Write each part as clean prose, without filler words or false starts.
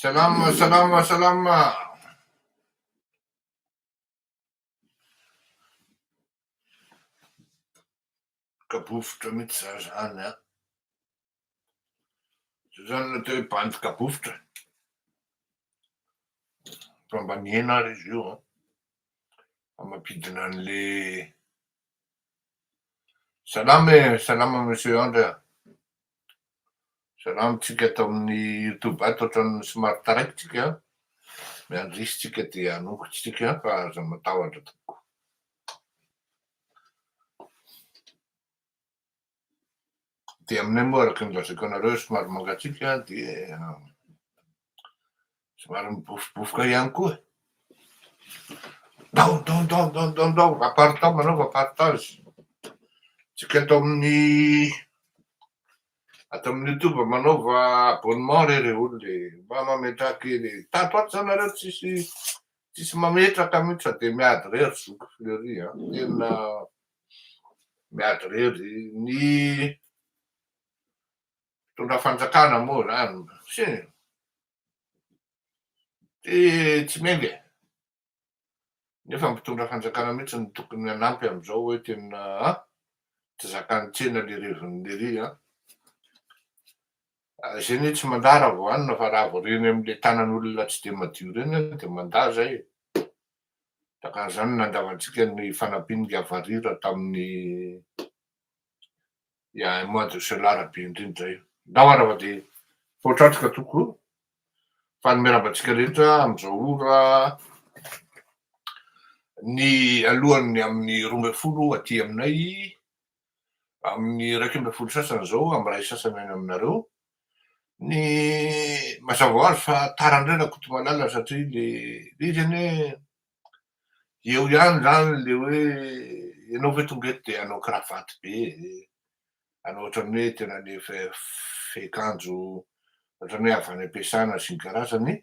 Salama, salama, salama. Kabofotra mihitsy za zany an. Zay zany no atao hoe bandy kabofotra. Fa mba nihena ary izy io an. Fa mampidina an'le Salama e, salama monsieur Andry a. Salama tsika ato amin'ny youtube ato ohatran'ny somary taraiky tsika an. Miandry hisy tsika dia hanomboka tsika fa aza matahotra tompoko. Dia aminay moa araka ny lazaiko anareo somary mangatsiaka dia somary mibofobofoka ihany koa. Ndao ndao ndao ndao ndao ndao aparitao manaova partage. Tsika ato amin'ny ato amin'ny youtube manaova abonnement re re olona e. Mba mametraha kely e. Tato ato zany nareo tsisy tsisy mametraka mihitsy fa dia miady rery zoky Fleury a. Tena miady rery ny mpitondra fanjakana moa zany tsy tsy miainga e. Nefa ny mpitondra fanjakana mihitsy no tokony hanampy amin'izao hoe tena an, tsy zakan'ny tsena le revin'ny lery an. Zay anie tsy mandà raha vao hanina fa raha vao reny amin'le tanan'olona tsy dia madio ireny an dia mandà zay e. Takan'izany no nandavantsika ny fanampian'i Avarira tamin'ny il y a un mois de cela raha be indrindra io. Ndao ary fa dia voatratrika tokoa fa ny miarahaba antsika rehetra amin'izao ora ny alohan'ny amin'ny 12 aty aminay amin'ny 11 sasany izao amin'ny iray sasany any aminareo ny mazava ho azy fa tara indray Rakotomalala satria le le izy anie eo ihany zany le hoe ianao ve tonga eto de hanao cravate be hanao ohatran'ny hoe tena le fiakanjo ohatran'ny hoe avy any am-piasana sy ny karazany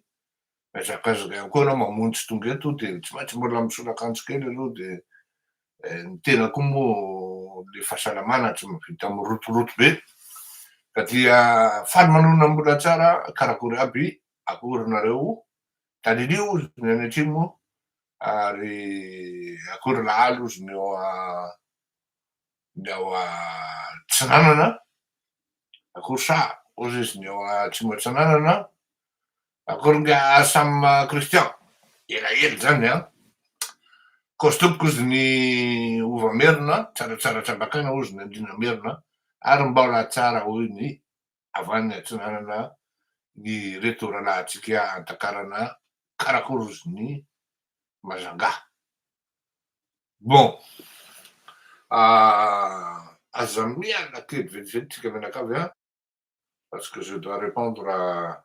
Mihazakazaka ihany koa ianao mamonjy tonga eto dia tsy maintsy mbola misolo akanjo kely aloha dia ny tena koa moa le fahasalamana tsy mahavita mirotoroto be ka dia faly manonona mbola tsara karakory aby akory nareo talilio ozy ny any atsimo ary akory lahaly ozy ny ao ny ao atsinanana akory sa ozy izy ny ao atsimo atsinanana Akory nga Sam Christian, elaela zany an! Costume kozy ny hova merina, tsaratsara trabakaina hozy ny andriana merina ary mbaola tsara hoy ny avy any atsinanana ny reto ralahintsika antakarana karakory hozy ny mazangà. Bon, aza miala kely vetivety tsika mianakavy an! Parce que je dois répondre à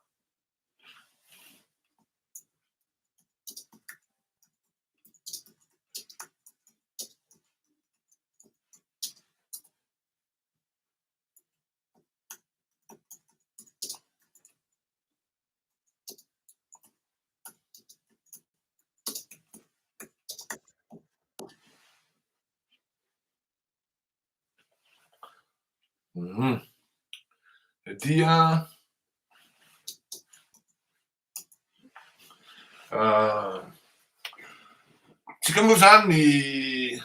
Dia tsika moa zany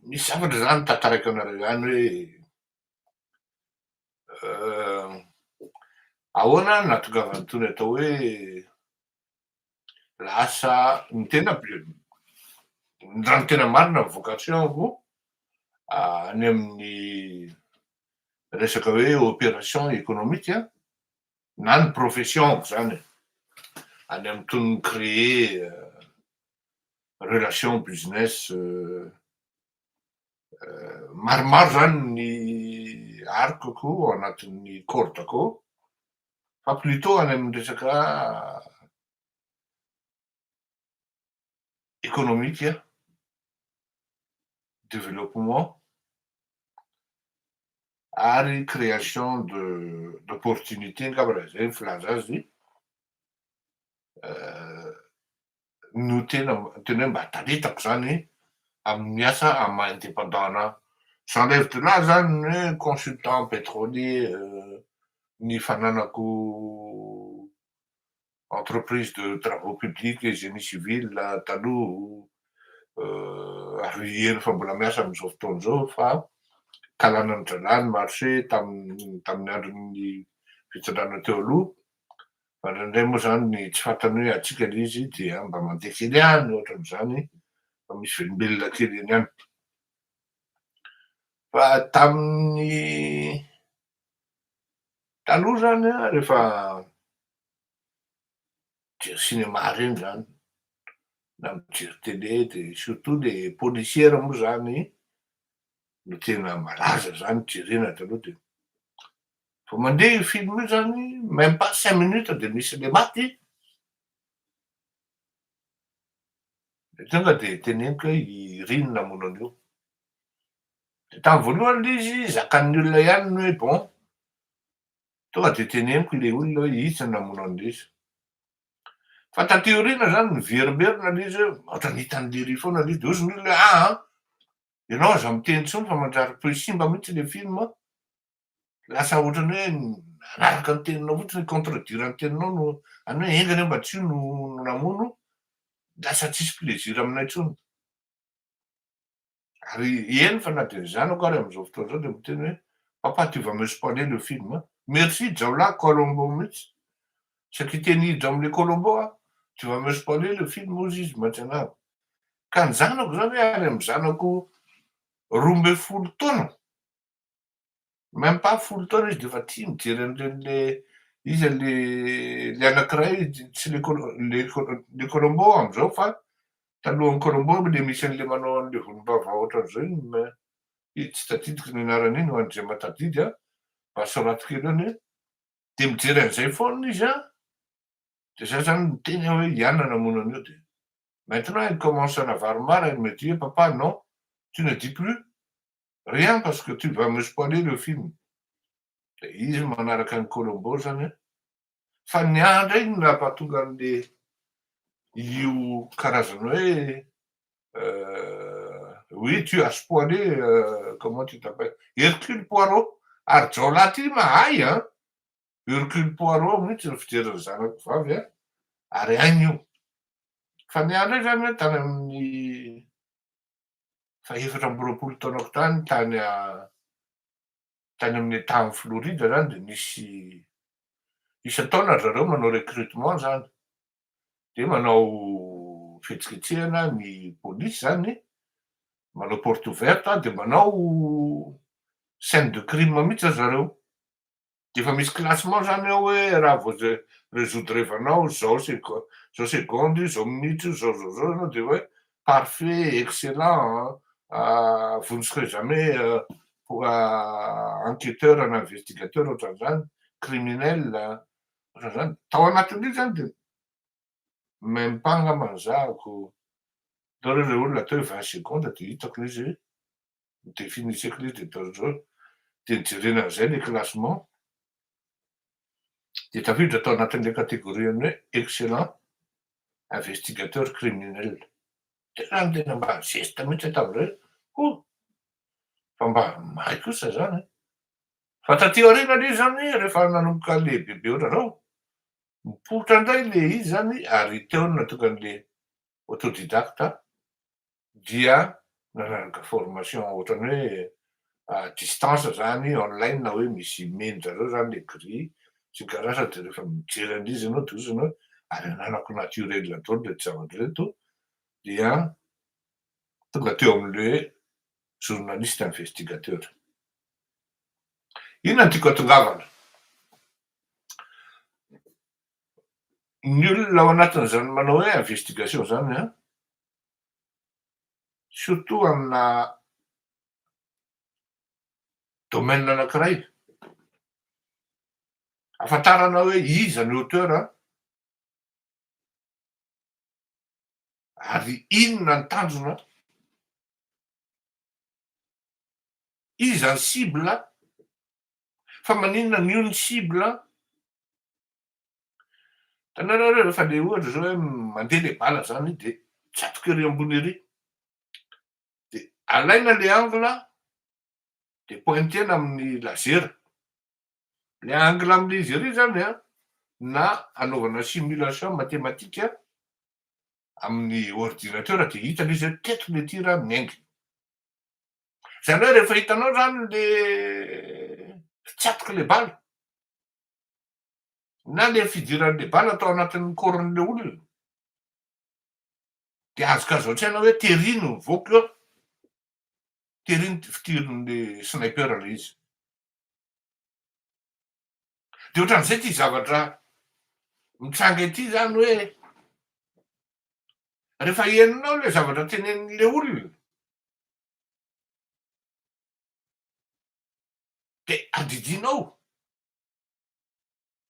misy zavatra zany tantaraiko anareo ihany hoe ahoana no nahatongavan'itony atao hoe lasa ny tena. Raha ny tena marina, ny vocation-ko any amin'ny resaka hoe opération économique na ny profession-ko zany any amy toy ny créer relation business maromaro zany ny arc-ko ao anatin'ny corde-ko, fa plutôt any amin'ny resaka économique, développement ary création de d'opportunité angamba raha zay ny filaza azy no tena hoe mba talentako zany amin'ny asa amy maha indépendant anahy. J'enlève de là zany ny hoe consultant pétrolier, ny fananako entreprise de travaux publics et génie civil taloha, ary eny fa mbola miasa am'izao fotoana zao, fa kalanany dralahy ny marché tamin'ny andron'ny fitondrana teo aloha. Fa indraindray moa zany ny tsy fantany hoe atsika le izy dia mba mandeha kely ihany ohatran'izany, fa misy velombelona kely eny ihany. Fa tamin'ny taloha zany a, rehefa mijery cinéma reny zany na mijery télé, de surtout le policière moa zany no tena malaza zany jerena taloha, de vo mandeha io film io zany, même pas 5 minutes de misy le maty, de tonga de teneniko hoe iry ny namono an'io. De tamy voalohany le izy zakan'ny olona ihany ny hoe bon, tonga de teneniko le olona hoe itsy ny namono an'le izy. Fa taty aoriana zany miverimberina le izy hoe ohatrany hitan'le ry foana le izy, de ozy ny olona hoe aa ianao aza miteny intsony fa manjary peu simba mihitsy le film, lasa ohatrany hoe manaraka ny teninao fotsiny, contredire ny teninao no any hoe engany mba tsy io no namono, lasa tsisy plaisir aminay intsony. Ary eny fa na de ny zanako ary am'izao fotoana zao de miteny hoe: "Papa, tu vas me spoiler le film." Merci Jaolahy Colombo mihitsy satria teny hiditra am'le Colombo a, "Tu vas me spoiler le film" ozy izy matsy anahy. Ka ny zanako zany hoe any amy zanako 12 taona, même pas 10 taona izy, de efa tia mijery an'ireny le izy le anankiray, tsy le Col- le le Colombo am'izao, fa talohan'ny Colombo le misy an'le manao an'le volombava ohatran'izao iny, izy tsy tadidiko ny anarany iny, ho an'izay mahatadidy a mba soraty kely eo ny de mijery an'izay foana izy a. De za zany miteny aho hoe ianona namono an'io, de maintenant il commence à en avoir marre, il me dit: "Papa, non, tu ne dis plus rien parce que tu vas me spoiler le film." De izy manaraka ny Colombo zany a. Fa ny ahy ndray no nampatonga an'le io karazana hoe oui, tu as spoilé, comment tu t'appelles, Hercule Poirot, ary Jaolahy ty mahay a Hercule Poirot mihitsy ny fijerin'ny zanako vavy a, ary hainy io. Fa ny ahy ndray zany hoe tany amin'ny fa 24 taonako tany amin'ny tany Floride zany, de misy isan-taona zareo manao recrutement zany, de manao fihetsiketsehana ny polisy zany, manao porte ouverte, de manao scène de crime mihitsy zareo, de efa misy classement zany ao hoe raha vao zay résoudre vanao zao seko zao seconde zao minitra zao zao zao anao, de hoe parfait, excellent, vous ne serez jamais enquêteur na investigateur ohatran'izany, criminel ohatran'izany. Tao anatin'io zany de même pas angamba ny zahako atao reo le olona atao hoe 20 secondes, de hitako le izy hoe définiseko le izy, de atao zao, de nijerena an'izay le classement, de tafiditra atao anatin'le catégorie any hoe excellent investigateur criminel. Tena ny tena mba zesta mihitsy tam'izay ho fa mba mahay kosa zany. Fa taty aoriana le izy zany, rehefa nanomboka lehibebe ohatra zao, mipoitra indray le izy zany, ary teo no nahatonga an'le autodidacte, dia nanaraka formation ohatrany hoe à distance zany, online, hoe misy menjareo zany le grille sy ny karazany, de rehefa mijery an'izy ianao de ozy anao ary ananako naturel daholo reto zavatra reto dia Tonga teo amin'le journaliste investigateur. Inona no tiako hatongavana? Ny olona ao anatin'izany manao hoe investigation zany an, surtout amina domaine anankiray, ahafantarana hoe iza ny auteur an, ary inona ny tanjona, iza ny cible, fa maninona no io ny cible, hitanareo rehefa le ohatra zao hoe mandeha le bala zany de tsatoka ery ambony ery, de alaina le angle de pointena amin'ny laser, Le angle amin'izy ery zany an, na anaovana simulation mathématique amin'ny ordinateur dia hita le izy hoe teto le tir miainga. Zany hoe rehefa hitanao zany le fitsatoky le bala, na le fidiran'le bala tao anatin'ny corps-n'le olona, dia azokazao an-tsaina hoe tery no mivoaka eo, tery ny fitirin'le sniper le izy. Dia ohatran'izay ity zavatra mitranga ity zany hoe rehefa henonao ilay zavatra tenenin'ilay olona dia adidinao,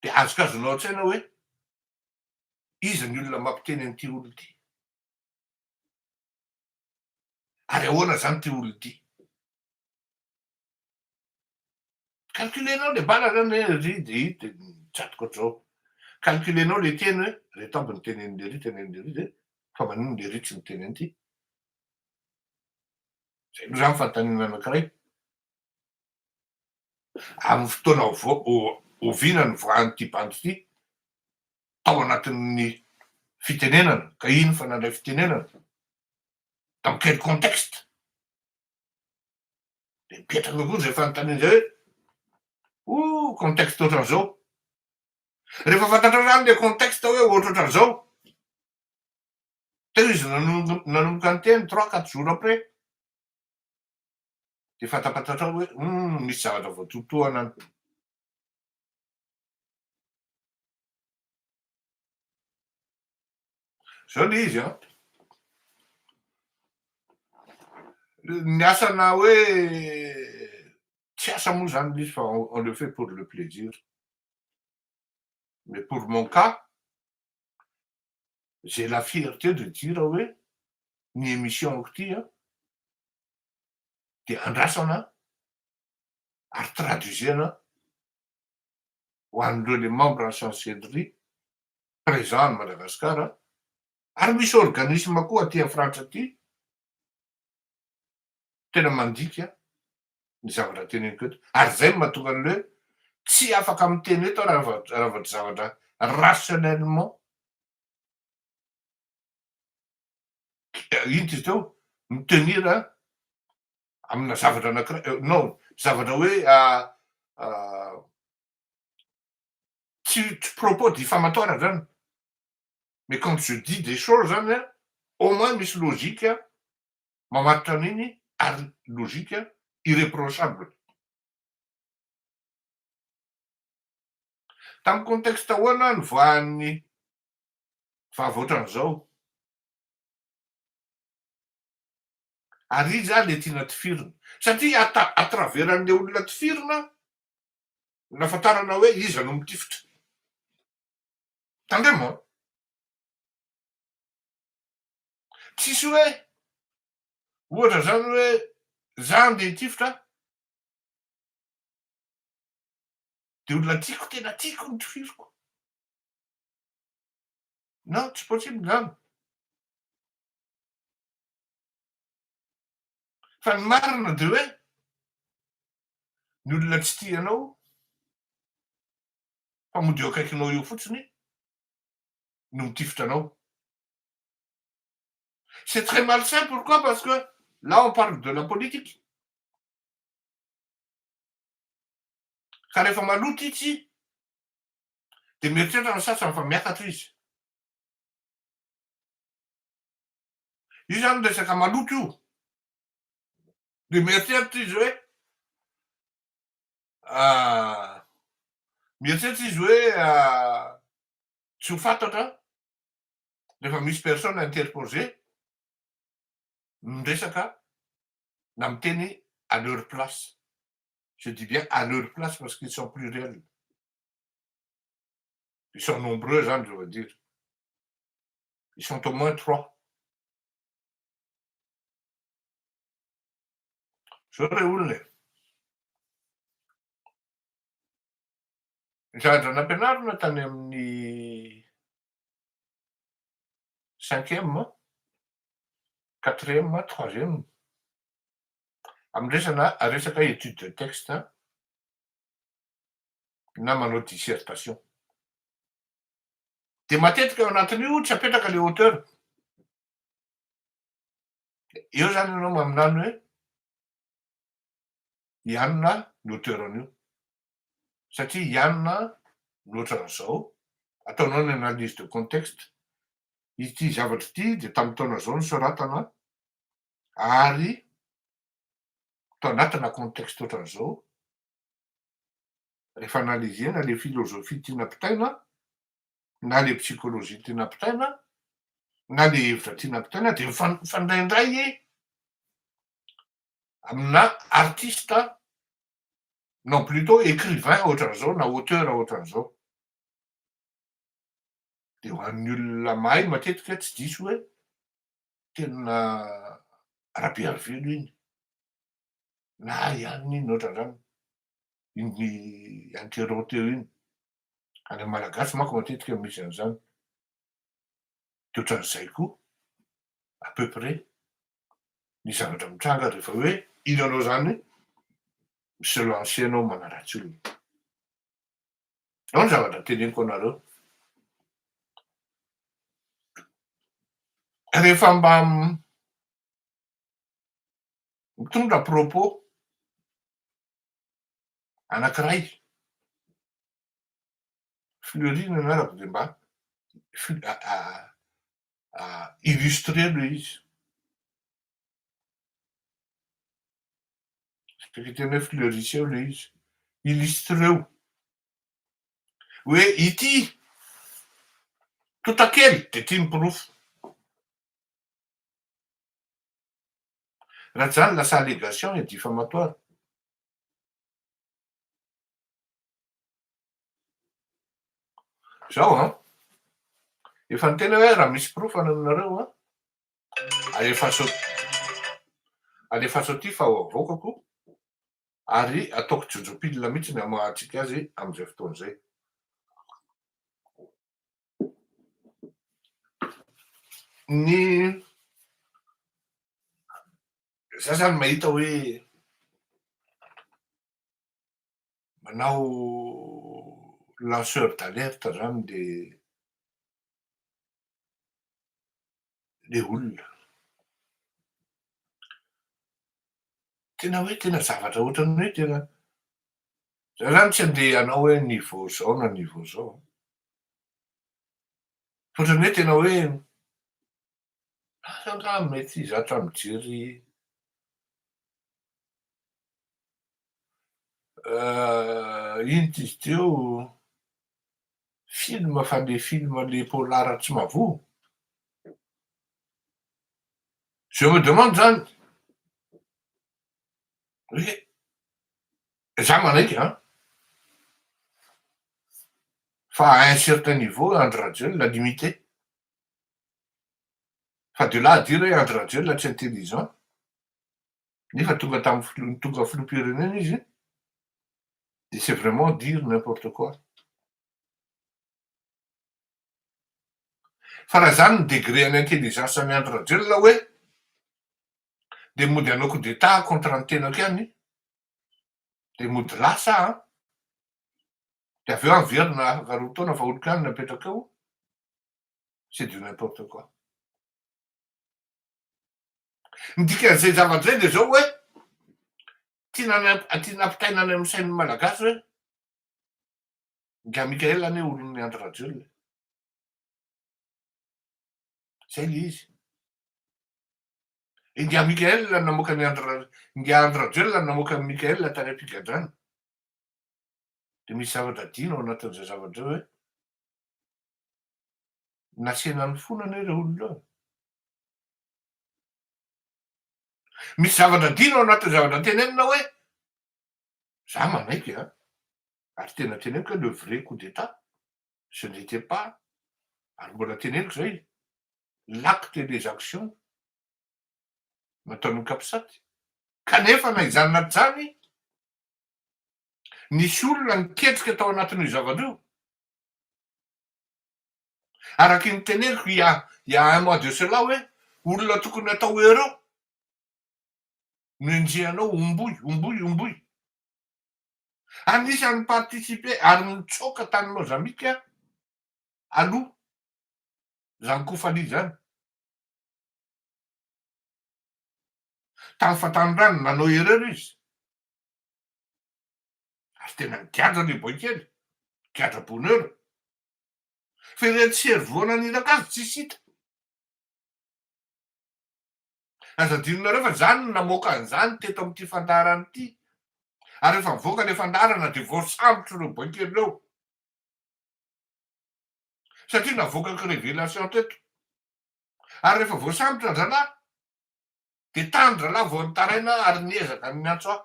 dia azokazonao an-tsaina hoe iza ny olona mampiteny an'ity olona ity, ary ahoana izany ity olona ity. Calculer-nao le bala zany hoe ry de i de mitsatoka ohatr'izao. Calculer-nao le teny hoe reto aby ny tenenin'lery, tenenin'lery de fa maninona lery tsy miteny an'ity? Zay aloha zany fanontaniana anankiray. Amin'ny fotoana oviana nivoahan'ity bandy ity tao anatin'ny fitenenana ka iny fa nandray fitenenana? Dans quel contexte? Dia mipetraka koa izay fanontaniana izay hoe, oh, contexte ohatran'izao. Rehefa fantatrao izany ilay contexte hoe ohatrohatran'izao, teo izy nanomboka niteny trois quatre jours après, dia fantapantatrao hoe hum misy zavatra voatotohana any. Zao le izy an, ny asana hoe tsy asa moa zany le izy fa on le fait pour le plaisir, mais pour mon cas, j'ai la fierté de dire hoe ny émission-ko ty an de andrasana ary traduisena ho an'ireo le membre ny chancellerie présent any Madagascar ary misy organisme koa aty Frantsa aty tena mandika ny zavatra teneniko eto ary zay no mahatonga an'le hoe tsy afaka miteny eto aho raha vao tsy zavatra rationnellement ino ty izy teo mi-tenir amina zavatra anakiray non zavatra hoe Tsy tsy propos diffamatoire zany, mais quand je dis des choses zany an, au moins misy logique mamaritra an'iny ary logique irreprochable. Tamin'ny contexte ahoana nivoahan'ny vava ohatran'izao? Ary iza le tiana tifirina? Satria à travers an'le olona tifirina Nahafantarana hoe iza no mitifitra. Tandremo an! Tsisy hoe ohatra zany hoe za andeha hitifitra de olona tiako tena tiako no tifiriko. Non, tsy possible zany. Fa ny marina de hoe ny olona tsy tia anao fa mody eo akaikinao eo fotsiny no mitifitra anao. C'est très malsain pourquoi parce que là on parle de la politique. Ka rehefa maloto izy dia mieritreritra ny sasany fa miakatra izy. Io zany resaka maloto io. De mieritreritra izy hoe mieritreritra izy hoe tsy ho fantatra rehefa misy personne interposée miresaka na miteny à leur place. Je dis bien à leur place parce qu'ils sont pluriels. Ils sont nombreux zany je veux dire. Ils sont au moins trois. Zao re olona e. Ny zavatra nampianarina tany amin'ny cinquième, quatrième, troisième, amin'ny resana resaka étude de texte na manao dissertation. De matetika ao anatin'io tsy apetraka le auteur. Eo zany ianao maminany hoe i anona ny auteur an'io. Satria i anona no ohatran'izao, ataonao ny analyse de contexte, ity zavatra ity de tamin'ny taona zao nosoratana ary tao anatina contexte ohatran'izao, rehefa analyser-na le philosophie tiana ampitaina na le psychologie tiana ampitaina na le hevitra tiana ampitaina de mifandraindray amina artiste non plutôt écrivain ohatran'izao na auteur ohatran'izao. De ho an'ny olona mahay matetika tsy diso hoe tena Rabearivelo iny na ihany iny ohatran'izany iny interro teo iny. Any amin'ny Malagasy manko matetika misy an'izany. De ohatran'izay koa à peu près ny zavatra mitranga rehefa hoe iny anao zany mi-se lancer anao manaratsy olona. Ao ny zavatra teneniko anareo. Rehefa mba mitondra propos anankiray, Fleury no anarako dia mba illustrer le izy. Saika tena hoe fleurisseo le izy. Illustreo. Hoe ity tontakely dia ity ny porofo. Raha tsy izany lasa allégation et diffamatoire. Zao an, efa niteny aho hoe raha misy porofo any aminareo an, alefaso alefaso aty fa ho avoakako ary ataoko jojopilina mihitsy ny hamoahantsika azy amin'izay fotoana izay. Ny za zany mahita hoe Manao lanceur d'alerte zany le le olona. Tena hoe tena zavatra ohatran'ny hoe tena, za zany tsy andeha hanao hoe niveau zao na niveau zao an, fa ohatran'ny hoe tena hoe asa angaha mety zatra mijery Ino ty izy teo, film fa le film le polar tsy mahavoa? Je me demande zany hoe za manaiky an, fa à un certain niveau Andry Rajoelina limité, fa de là à dire hoe Andry Rajoelina tsy intelligent, nefa tonga tamin'ny filoha tonga filoham-pirenena izy de c'est vraiment dire n'importe quoi. Fa raha zany ny degré an'ny intelligence an'i Andry Rajoelina hoe de mody hanao coup d'état contre ny tenako ihany de mody lasa aho an, de avy eo aho miverina afaka roa taona fa oloko ihany no apetraka eo, c'est du n'importe quoi. Ny dikan'izay zavatra izay dia izao hoe, tiana tiana ampitaina any amin'ny sain'ny Malagasy hoe, Ingahy Mickaël anie olon'i Andry Rajoelina e. Izay ilay izy. Ingahy Mickaël namoaka an'i Andry, Ingahy Andry Rajoelina namoaka an'i Mickaël tany am-pigadrana. Dia misy zavatra adino ao anatin'izay zavatra izay hoe nasiana ny fona anie ireo olona ireo e. Misy zavatra adino ao anatin'ny zavatra tenenina hoe za manaiky an, ary tena teneniko hoe le vrai coup d'Etat ce n'était pas, ary mbola teneniko izay, l'acte et les actions nataon'ny capsat, kanefa na izany na tsy izany, nisy olona niketrika tao anatin'io zavatra io. Araky ny teneniko il y a il y a un mois de cela hoe olona tokony atao heureux no enjehanao omboy omboy omboy. Anisan'ny ni-participer ary nitsoaka tany Mozambique aloha zany Kofali zany. Tamin'ny fahatanorany nanao erreur izy. Ary tena nigadra le boay kely, gadra bonheur. Fa ireto cerveau naniraka azy tsisy hita. Aza adinonareo fa za no namoaka an'izany teto amin'ity fandaharana ity. Ary rehefa nivoaka ilay fandaharana dia voasambotra ireo boay kely ireo. Satria navoakako révélation teto. Ary rehefa voasambotra ny zalahy dia tany zalahy vao nitaraina ary niezaka ny niantso ahy.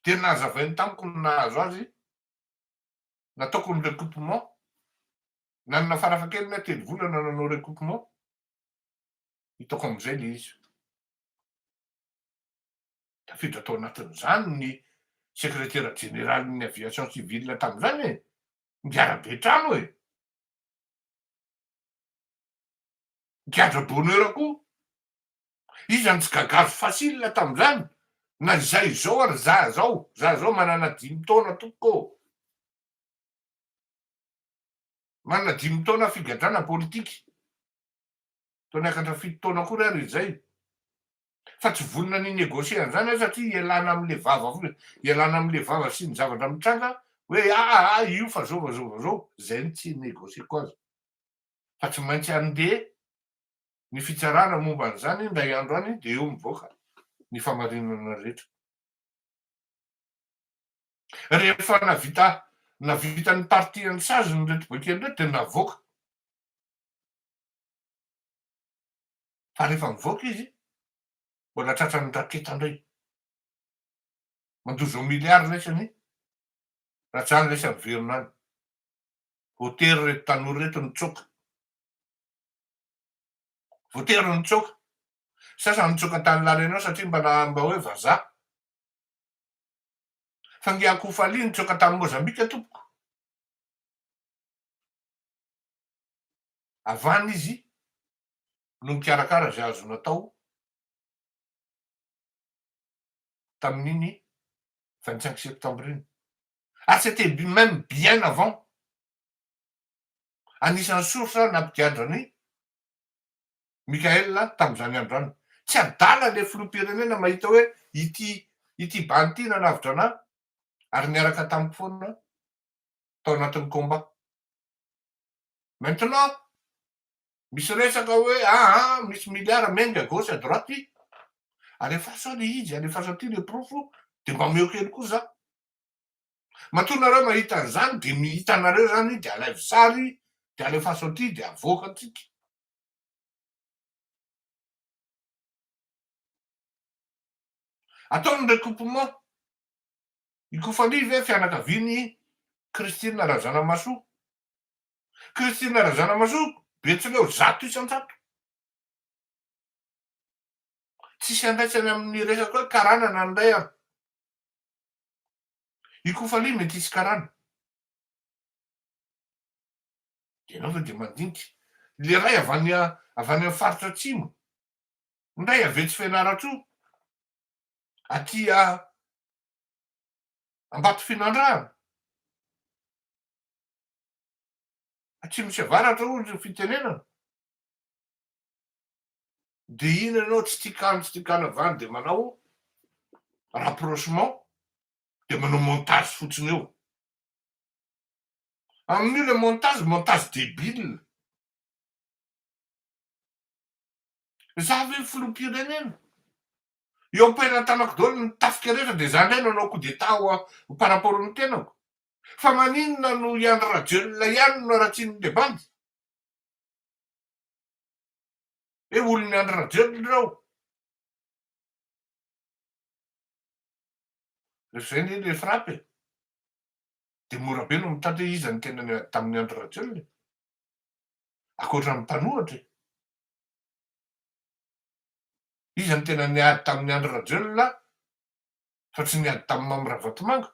Dia nazavainy tamiko ny nahazo azy, nataoko ny recoupement, nanana farafahakeliny aho telo volana nanao recoupement, hitako amin'izay le izy. Tafiditra tao anatin'izany ny sekretera jeneralin'ny aviation civile tamin'izany e, niara-be trano e. Gadra bonheur koa. Iza no tsy gagazo facile tamin'izany? Na izay izao ary za zao, za zao manana dimy taona tompoko ô. Manana dimy taona figadrana politika. Toa niakatra fito taona akory ary izay. Fa tsy vonona ny hi-negocier an'izany aho satria ialana amin'le vava fotsiny, ialana amin'le vava sy ny zavatra mitranga hoe aa io fa zao fa zao fa zao, zay no tsy hi-negocier-ko azy. Fa tsy maintsy handeha ny fitsarana momba an'izany indray andro any dia eo mivoaka ny famarinana rehetra. Rehefa navita navita ny partie ny saziny ireto boaikely ireto dia navoaka. Fa rehefa mivoaka izy mbola tratran'ny raketa indray. Mandoa zao milliard raisany raha tsy zany raisany miverina any. Voatery ireto tanora ireto nitsoaka. Voatery nitsoaka. Sasany nitsoaka tany La Réunion satria mba na mba hoe vazaha. Fa nge Akofalia nitsoaka tany Mozambique tompoko. Avy any izy no nikarakara izay azo natao tamin'iny 25 septembre iny. Ary c'était même bien avant. Anisan'ny source nampigadra an'i Mickaël tamin'izany andro izany. Tsy adala ilay filoham-pirenena mahita hoe ity ity bandy ity nanavotra anà ary niaraka tamiko foana tao anatin'ny combat. Maintenant, misy resaka hoe aa misy milliard miainga à gauche à droite, alefaso ao le izy, alefaso aty le porofo de mba omeo kely koa za. Matoa nareo mahita an'izany de hitanareo zany de alaivo sary de alefaso aty de avoaka antsika. Atao ny recoupement. I Kofali ve fianakavian'i Christine Razanamahasoa? Christine Razanamahasoa betsileo 100%. Tsisy andraisany amin'ny resaka hoe karana na ny ray ary. I Kofali mety hisy karana. Dia ianao ve dia mandinika. Le ray avy any avy any amin'ny faritra atsimo, ny ray avy etsy Fianarantsoa, aty Ambatofinandrahana. Atsimo sy avaratra hoy ny fitenenana. Dia iny ianao tsy tia kano tsy tia kano avy any dia manao rapprochement dia manao montage fotsiny eo. Amin'io le montage, montage débile. Za ve filoham-pirenena? Eo am-pelatanako daholo ny tafika rehetra dia za indray no hanao coup d'état ao par rapport ny tenako. Fa maninona no i Andry Rajoelina ihany no haratsian'le bandy? Hoe olon'i Andry Rajoelina ireo. Rehefa izay anie le frappe e. Dia mora be no mitady hoe iza no tena niady tamin'i Andry Rajoelina e. Ankoatra ny mpanohatra e. Iza no tena niady tamin'i Andry Rajoelina fa tsy niady tamin'i Mamy Ravatomanga?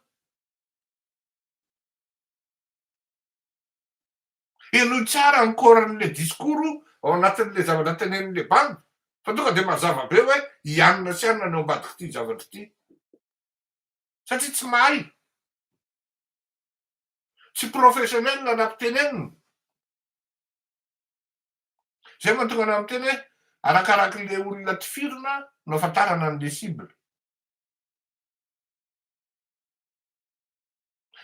Henoy tsara ny corps-n'le discours ao anatin'le zavatra tenenin'le bandy fa tonga dia mazava be hoe i anona sy anona no ao ambadik'ity zavatra ity. Satria tsy mahay. Tsy professionnel na ampitenenina. Zay mahatonga anah miteny hoe arakarak'le olona tifirina no afantarana an'le cible.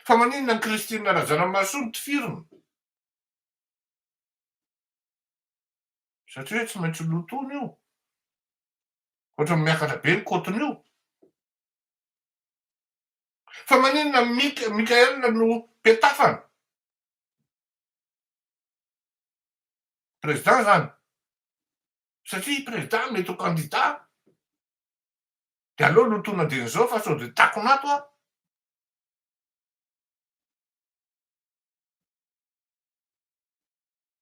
Fa maninona an'i Christine Razanamahasoa no tifirina? Satria hoe tsy maintsy lotoina io. Ohatran'ny miakatra be ny kaotin'io. Fa maninona Mika, Mickaël no petafana? Président zany. Satria président mety ho candidat. Dia aleo lotoina dieny izao fa sao dia takona ato aho.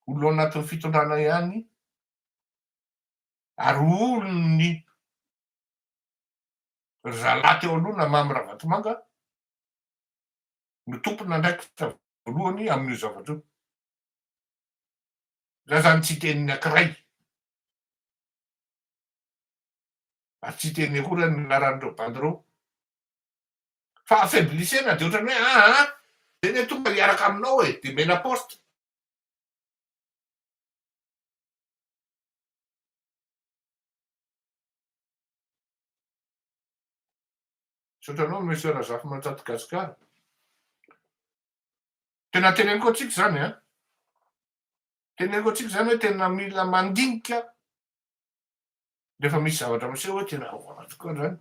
Olona ao anatin'ny fitondrana ihany ary olon'ny ry zalahy teo aloha na Mamy Ravatomanga no tompon'andraikitra voalohany amin'io zavatra io. Za zany tsy hiteny ny ankiray ary tsy hiteny akory aho ny anaran'ireo bandy ireo fa affaiblissena de ohatran'ny hoe aa zay ne tonga hiaraka aminao e de mena poste. Misaotra anao Monsieur Razafimanjato Gasikara. Tena teneniko antsika izany an. Teneniko antsika izany hoe tena mila mandinika rehefa misy zavatra miseho hoe tena ahoana tokoa izany.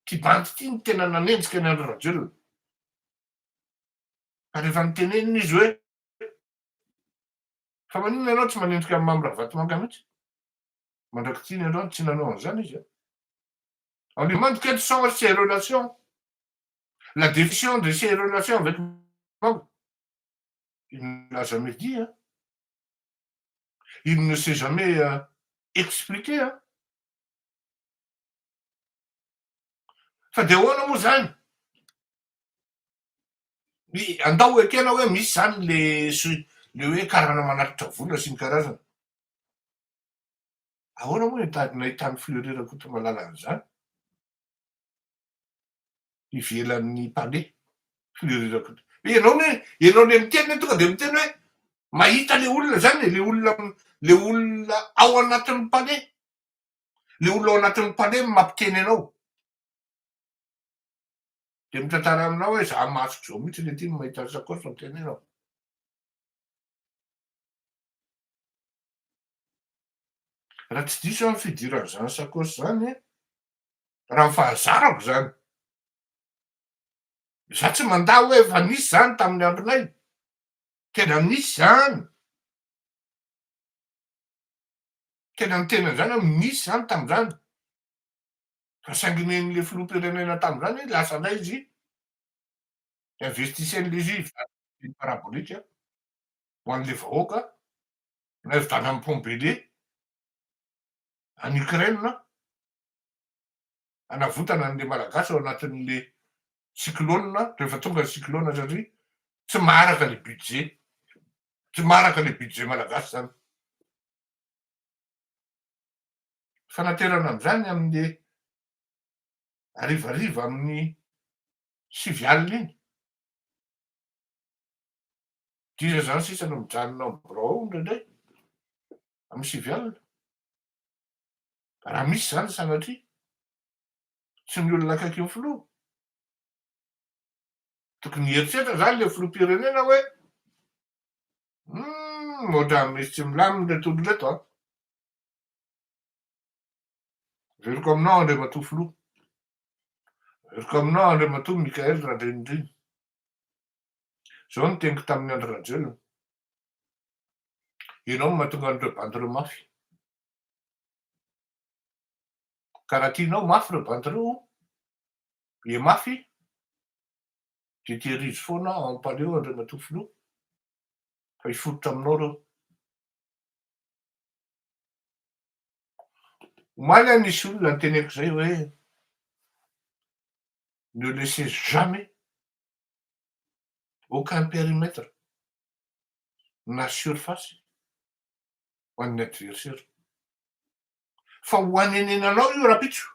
Ity bandy ity no tena nanenjika an'i Andry Rajoelina. Fa rehefa nitenenina izy hoe fa maninona ianao tsy manenjika an'i Mamy Ravatomanga mihitsy? Mandrak'ity ny androany tsy nanao an'izany izy an. On lui demande quelles sont ses relations, la définition de ses relations avec Mamy. Il ne l'a jamais dit hein. Il ne s'est jamais expliqué hein. Fa dia ahoana moa izany? Ny andao ekena hoe misy izany le le hoe karana manatitra vola sy ny karazany. Ahoana moa ny nahitan'i Fleury Rakotomalala an'izany? Ivelan'ny palais. Fleury Rakoto. Ianao ne, ianao le miteny ne tonga dia miteny hoe mahita le olona zany e, le olona le olona ao anatin'ny palais. Le olona ao anatin'ny palais no mampiteny anao. Dia mitantara aminao hoe za masoko zao mihitsy le ty no mahita ny sakaosy no tenenako. Raha tsy diso aho ny fidiran'izany sakaosy izany, raha ny fahazarako izany, za tsy mandà hoe efa nisy izany tamin'ny andronay, tena nisy izany, tena niteny an'izany aho, nisy izany tamin'izany, fa saingy nen'ilay filoham-pirenena tamin'izany lasa indray izy investissez-n'ilay izy hividianana parabolique ho an'ilay vahoaka na hividianana pont Bailey any Ukraine hanavotana an'ilay Malagasy ao anatin'ilay cyclone rehefa tonga ny cyclone satria tsy maharaka le budget, tsy maharaka le budget malagasy zany. Fanaterana an'izany amin'ny harivariva amin'ny sivy alina iny. Dia iza zany sisa no mijanona ao amin'ny birao ao indraindray amin'ny sivy alina? Raha misy zany sanatria, tsy ny olona akaiky ny filoha. Tokony hieritreritra zany le filoham-pirenena hoe hum ohatran'ny misy tsy milamina ireto olona ireto an! Averiko aminao Andriamatoa Filoha. Averiko aminao Andriamatoa Michaël Randrianirina. Izao no teniko tamin'i Andry Rajoelina. Ianao no mahatonga an'ireo bandy ireo mafy. Ka raha tianao mafy ireo bandy ireo, le mafy dia tehirizo foana ao am palais ao Andriamatoa Filoha fa hiforitra aminao ireo. Omaly aho nisy olona niteneko izay hoe ne laissez jamais aucun périmètre na surface ho an'ny adversaire. Fa ho anenenanao io rapitso.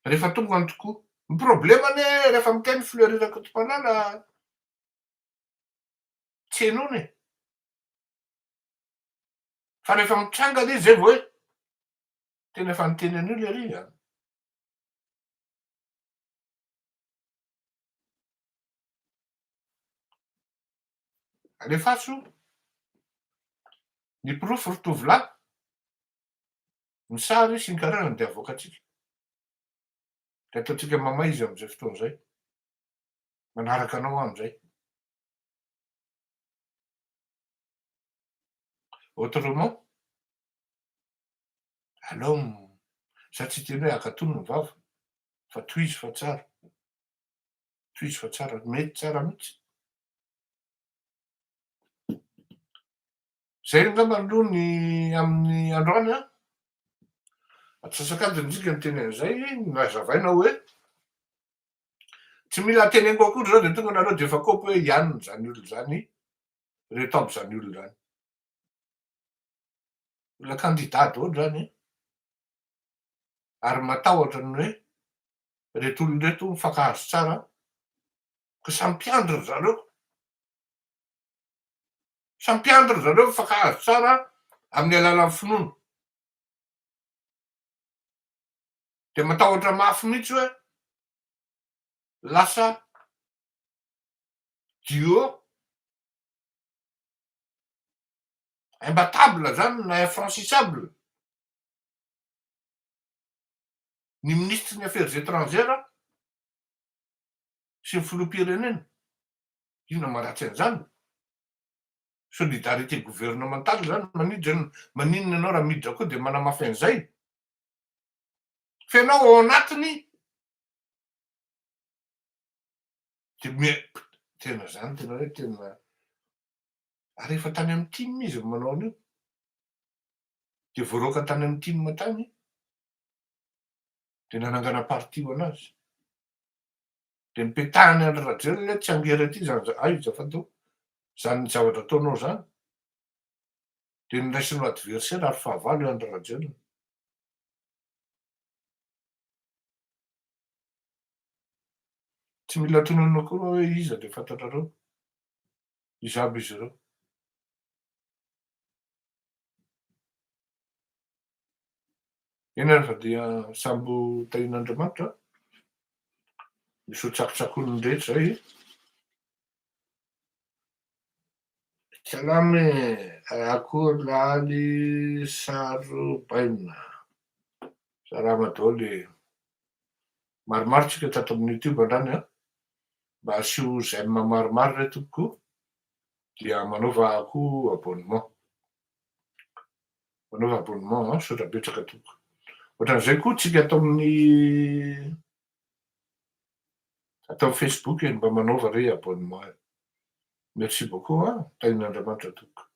Rehefa tonga ny tokoa. Ny problème anie rehefa miteny Fleury Rakotompanala tsy henoina e. Fa rehefa mitranga le izy zay vao hoe tena efa niteny an'io lery a. Alefaso ny porofo ry tovolahy, ny sary sy ny karazany dia avoakantsika. Dia ataontsika mamay izy amin'izay fotoana izay. Manaraka anao aho amin'izay. Autrement, aleo za tsy hiteny hoe akatony ny vava fa tohizo fa tsara. Tohizo fa tsara, mety tsara mihitsy. Zay angamba aloha ny amin'ny androany an. Atsasak'adiny tsika niteny an'izay, nazavaina hoe tsy mila teneniko akory zao de tonga nareo de efa kopy hoe ianona zany olona zany, reto aby zany olona zany. Olona candidat daholo zany ary matahotra ny hoe reto olona reto mifankahazo tsara ka samy mpiandry ry zareo. Samy mpiandry ry zareo mifankahazo tsara amin'ny alalan'ny finoana. Dia matahotra mafy mihitsy hoe lasa duo imbattable zany na infranchissable ny minisitry ny affaires étrangères sy ny filoham-pirenena. Inona maharatsy an'izany? Solidarité gouvernementale zany manidra maninona ianao raha miditra koa dia manamafy an'izay? Fa ianao ao anatiny dia me- tena zany tena hoe tena ary efa tany amin'ny tim izy no manao an'io. Dia voaroaka tany amin'ny tim tany dia nanangana parti ho an'azy. Dia nipetahan'i Andry Rajoelina hoe tsy hangery aty izany za- ay azafady ô, izany zavatra ataonao izany. Dia noraisiny ho adversaire ary fahavalo i Andry Rajoelina. Tsy mila tononina akory hoe iza dia fantatrareo. Iza aby izy ireo. Eny ary fa dia samby ho tahian'Andriamanitra. Misy ho tsakotsakoin'ny rehetra izay. Salama e, akory laly sarobaina. Salama daholo e. Maromaro tsika tato amin'ny youtube androany an. Mba asio j'aime maromaro re tompoko dia manaova koa abonnement. Manaova abonnement an, misaotra betsaka tompoko. Ohatran'izay koa tsika ato amin'ny ato amin'ny facebook e, mba manaova re abonnement e. Merci beaucoup an, tahin'Andriamanitra tompoko.